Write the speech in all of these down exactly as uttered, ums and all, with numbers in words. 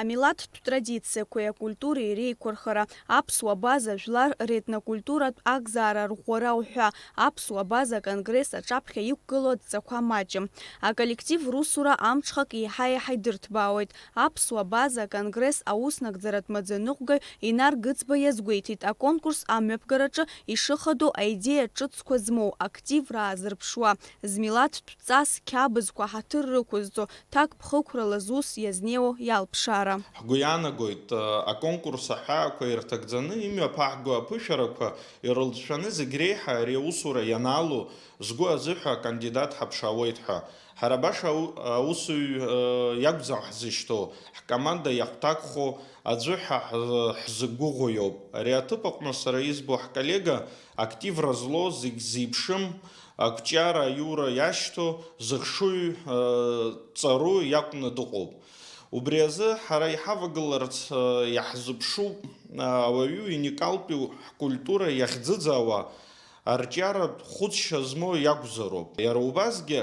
Амилаҭтә традициақәеи акультуреи реиқәырхара, аԥсуа база жәлар ретнокультуратә акзаара рӷәӷәара уҳәа, аԥсуа база конгресс аҿаԥхьа иқәгылоу адҵақәа маҷым. Аколлектив русура амҽхак еиҳа-еиҳа идырҭбаауеит. Аԥсуа база конгресс ауснагӡаратә маӡаныҟәгаҩ Инар Гыцба иазгәеиҭеит, аконкурс амҩаԥгараҿы ишыхадоу аидеиа ҿыцқәа змоу, активра аазырԥшуа, змилаҭтә ҵас қьабзқәа ҳаҭыр рықәызҵо, ҭакԥхықәрала зус иазнеиуоу иалԥшаара. Ҳгәы иаанагоит, аконкурс аҳәаақәа ирҭагӡаны имҩаԥаҳго аԥышәарақәа ирылҵшәаны зегь реиҳа ари аусура ианаалу згәы азыҳәа акандидат ҳаԥшаауеит ҳәа. Ҳара баша ау-, аусуҩ, э, иакәӡам ҳзышьҭоу, ҳкоманда иахәҭакхо аӡәы ҳәа ҳ-, ҳзықәгәыӷуа иоуп. Ари аҭыԥ аҟны сара избо ҳколлега активра злоу, зегь зеиԥшым, ақәҿиара аиура иашьҭоу, зыхшыҩ, э, ҵару иакәны дыҟоуп. Убри азы ҳара иҳавагыларц, э, иаҳзыԥшуп, э, ауаҩы уникалтәи ҳкультура иахьӡыӡаауа, арҿиаратә хәыцшьа змоу иакәзароуп. Иара убасгьы,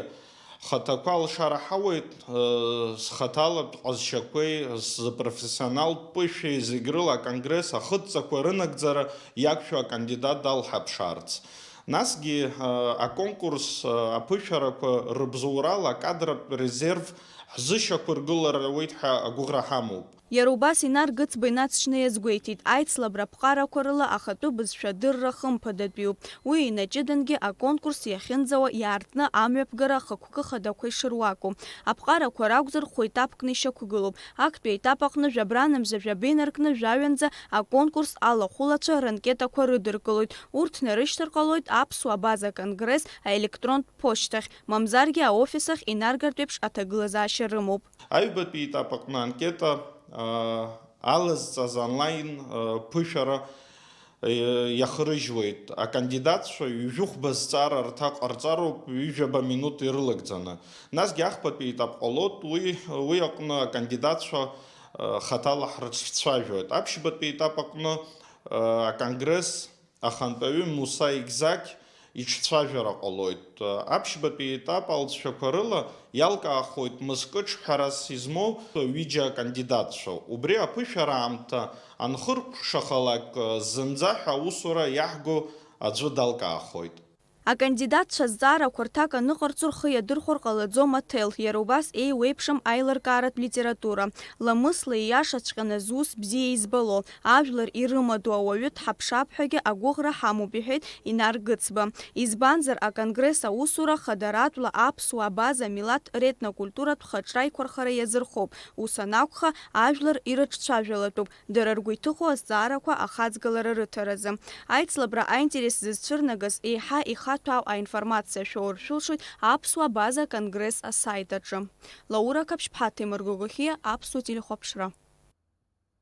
хаҭақәа алшара ҳауеит, э, схаҭалатә ҟазшьақәеи сзы профессионалтә ԥышәеи зегь рыла аконгресс ахыдҵақәа рынагӡара иақәшәо акандидат далҳаԥшаарц. Насгьы, э, аконкурс, э, аԥышәарақәа рыбзоурала акадратә резерв ҳзышьақәыргылар ауеит ҳәа агәыӷра ҳамоуп. Иара убас Инар Гыцба инаҵшьны иазгәеиҭеит, аицлабра аԥҟарақәа рыла ахатәы бызшәа адырра хымԥадатәиуп. Уи инаҷыдангьы аконкурс иахьынӡауа иаартны амҩаԥгара ахықәкы хадақәа ишыруаку. Аԥҟарақәа ракәзар, хәеитапкны ишьақәгылоуп. Актәи аетап аҟны жәабранамза жәаба инаркны жәаҩанӡа аконкурс алахәылацәа ранкетақәа рыдыркылоит. Урҭ нарышьҭыр ҟалоит аԥсуа база конгресс аелектронтә ԥошьҭахь, мамзаргьы аофис ахь инаргартә еиԥш аҭагылазаашьа рымоуп. Аҩбатәи етап аҟны анкета, аа, алазҵаз онлайн, аа, ԥышәара, е, иахырыжьуеит. Акандидатцәа ҩажәихәба зҵаара рҭак ҟарҵароуп ҩажәаба минуҭ ирылагӡаны. Насгьы ахԥатәи етап ҟалоит, уи, уи аҟны акандидатцәа, аа, хаҭала ҳрыҿцәажәоит. Аԥшьбатәи етап аҟны, аа, аконгресс ахантәаҩы Муса Игзақь иҿцәажәара ҟалоит. Аԥшьбатәи етап алҵшәақәа рыла иалкаахоит мызкы ҿҳәарас измоу ҩыџьа акандидатцәа. Убри аԥышәара аамҭа анхыркәшахалак, зынӡа ҳәа аусура иаҳго аӡәы далкаахоит. Акандидатцәа зҵаарақәа рҭак аныҟарҵо рхы иадырхәар ҟалаӡом аҭел, иара убас еиуеиԥшым аилыркааратә литература. Ламысла ииашаҵәҟьаны зус бзиа избало, ажәлар ирымадоу ауаҩы дҳаԥшаап ҳәагьы агәыӷра ҳамоуп, иҳәеит Инар Гыцба. Избанзар, аконгресс аусура хадаратәла аԥсуа абаза милаҭ ретнокультуратә хаҿра еиқәырхара иазырхоуп, ус анакәха, ажәлар ирыҿцәажәалатәуп, дара ргәы иҭыхо азҵаарақәа ахаҵгылара рыҭаразы. Аицлабра аинтерес зызцәырнагаз еиҳа ихаҭәаау аинформациа шәоур шәылшоит аԥсуа база конгресс асайт аҿы. Лаура Қаԥшьԥҳа, Ҭемыр Гогохиа, Аԥсуа телехәаԥшра.